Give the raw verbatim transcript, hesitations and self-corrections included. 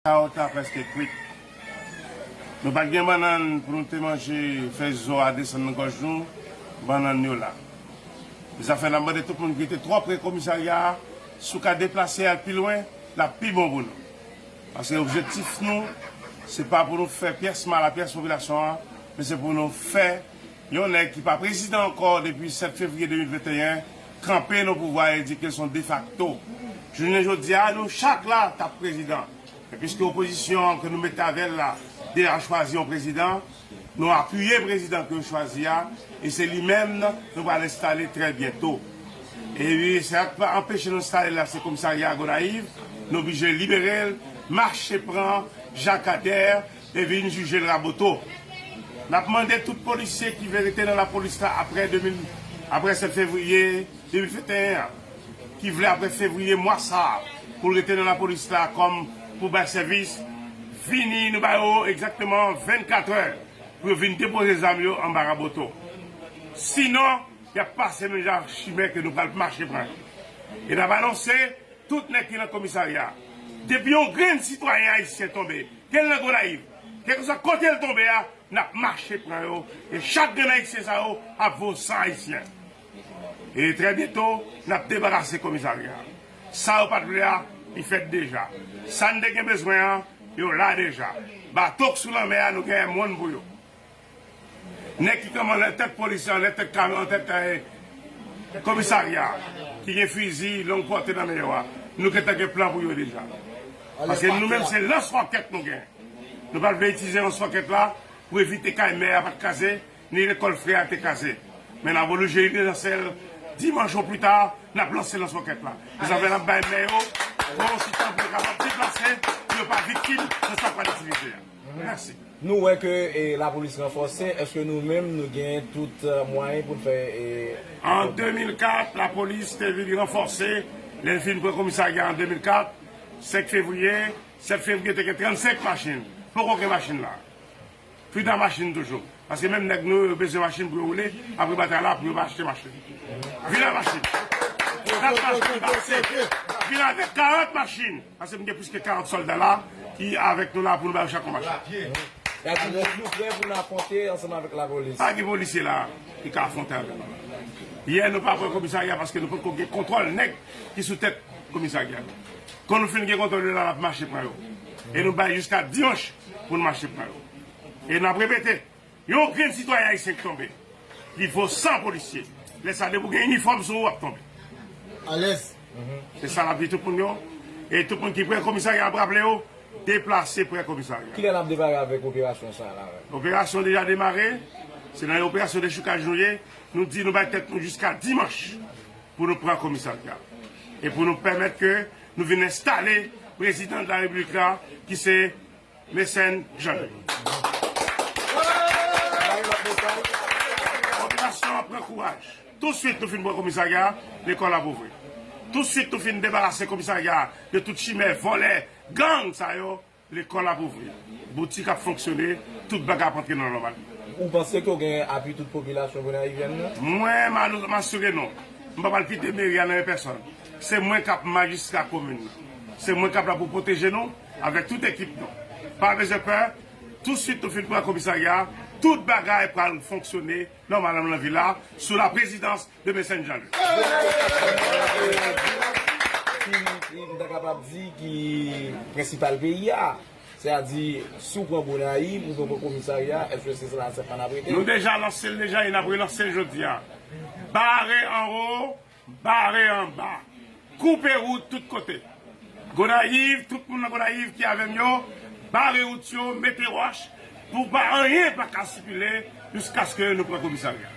Kawòt la prèske kwit. Nou pa t gen bannann pou nou te manje, fè zo a desann nan gòj nou, bannann yo la. Se sa fè n ap mande tout moun ki rete twò pre komisarya a, si w ka deplase al pi lwen, l ap pi bon pou nou. Paske objektif nou, se pa pou nou fè pyès mal a pyès popilasyon an, men se pou nou fè yon nèg ki pa prezidan ankò depi sèt fevriye de mil venteyen kanpe nan pouvwa e di ke l se yon defakto. Jounen jodi a, nou chak la t ap prezidan. Men piske opozisyon an ke nou mete avè l la deja chwazi yon prezidan, nou apiye prezidan ke yo chwazi a, e se li menm nou pral enstale trè byento. E wi, sa k pa anpeche nou enstale l la, se komisarya Gonayiv, nou oblije libere l, mache pran Jakadè e vin jije l Raboto. N ap mande tout polisye ki vle rete nan lapolis la apre de mil, apre sèt fevriye de mil venteyen an, ki vle apre fevriye mwa sa a pou l rete nan lapolis la kòm pou bay sèvis, vini, nou ba yo egzakteman vennkat è pou yo vin depoze zam yo anba Raboto. Sinon, y ap pase menm jan ak chimè ke nou pral mache pran yo. E n ap anonse tout nèg ki nan komisarya a. Depi yon grenn sitwayen ayisyen tonbe, ke l nan Gonayiv, kèlkeswa kote l tonbe a, n ap mache pran yo, e chak grenn ayisyen sa yo ap vo san ayisyen. E trè byento, n ap debarase komisarya a. Sa yo pa t vle a, li fèt deja. Sa n te gen bezwen an, yo la deja. Bato k sou lanmè a, nou genyen mòn pou yo. Nèg ki kanpe anlè tèt polis, anlè tèt kamyon, anlè tèt, eh, komisarya, ki gen fizi long pòte nan men yo a, nou gentan gen plan pou yo deja. Paske nou menm, se lans wòkèt nou gen. Nou pa t vle itilize lans wòkèt la pou evite kay mè a pa t kraze, ni lekòl frè a te kraze. Men n ap oblije itilize l dimanch o pli ta, n ap lanse lans wòkèt la. E sa fè n ap bay mè yo bon ti tan pou yo kapab deplase, pou yo pa viktim nan sa k pral itilize a. Mèsi. Nou wè ke, e, lapolis ranfòse, èske nou menm nou gen tout, e, mwayen pou n fè, e, An de mil kat, lapolis te vin ranfòse, lè n fin pran komisarya an de mil kat, senk fevriye, sèt fevriye te gen trannsenk machin. Poko gen machin la. Fida machin toujou. Paske menm nèg nou yo bezwen machin pou yo woule, apre batay la pou yo pa achte machin. Vin ak machin. Kat machin pase. Vin avèk karant machin. Paske m gen plis ke karant sòlda la ki avèk nou la pou nou ba yo chak yon machin. Sa di nou, nou prè pou n afwonte ansanm avèk lapolis. Pa gen polisye la ki ka afwonte avèk nou. Yè nou pa pran komisarya paske nou potko gen kontwòl nèg ki sou tèt komisarya. Kan nou fin gen kontwòl yo la, n ap mache pran yo. E nou bay jiska dimanch pou nou mache pran yo. E n ap repete, yon grenn sitwayen ayisyen ki tonbe, li vo san polisye. Lè sa, depi w gen inifòm sou ou, w ap tonbe. Alèz. Se sa n ap di tout moun yo. E tout moun ki pre komisarya ap raple yo, deplase pre komisarya. Kilè n ap demare avèk operasyon sa a la? Operasyon deja demare. Se nan yon operasyon dechoukaj nou ye. Nou di nou bay tèt nou jiska dimanch pou nou pran komisarya. E pou nou pèmèt ke nou vin enstale prezidan de la repiblik la, ki se Mecène Jean-Louis. Popilasyon an pran kouraj. Tousuit nou fin pran komisarya, lekòl ap ouvri. Tousuit nou fin debarase komisarya de tout chimè, vòlè, gang sa yo, lekòl ap ouvri. Boutik ap fonksyone, tout bagay ap antre nan nòmal. Ou panse ke w gen apui tout popilasyon gonayivyèn nan? Mwen, m a, m asire nou. M pa pral kite meri a nan men pèsonn. Se mwen k ap majistra komin nan. Se mwen k ap la pou pwoteje nou avèk tout ekip nou. Pa bezwen pè, tousuit nou fin pran komisarya, tout bagay pral fonksyone nòmalman nan vil la, sou la prezidans de Mecène Jean-Louis. Ki, ki, m ta kapab di ki prensipal peyi a. Sètadi, si w pran Gonayiv, ou pran komisarya, èske se la sèlman n ap rete? Nou deja lanse l deja e n ap relanse l jodi a. Bare anwo, bare anba. Koupe wout tout kote. Gonayiv, tout moun nan Gonayiv ki avè m yo, bare wout yo, mete wòch, pou pa anyen pa ka sikile jiskaske nou pran komisarya.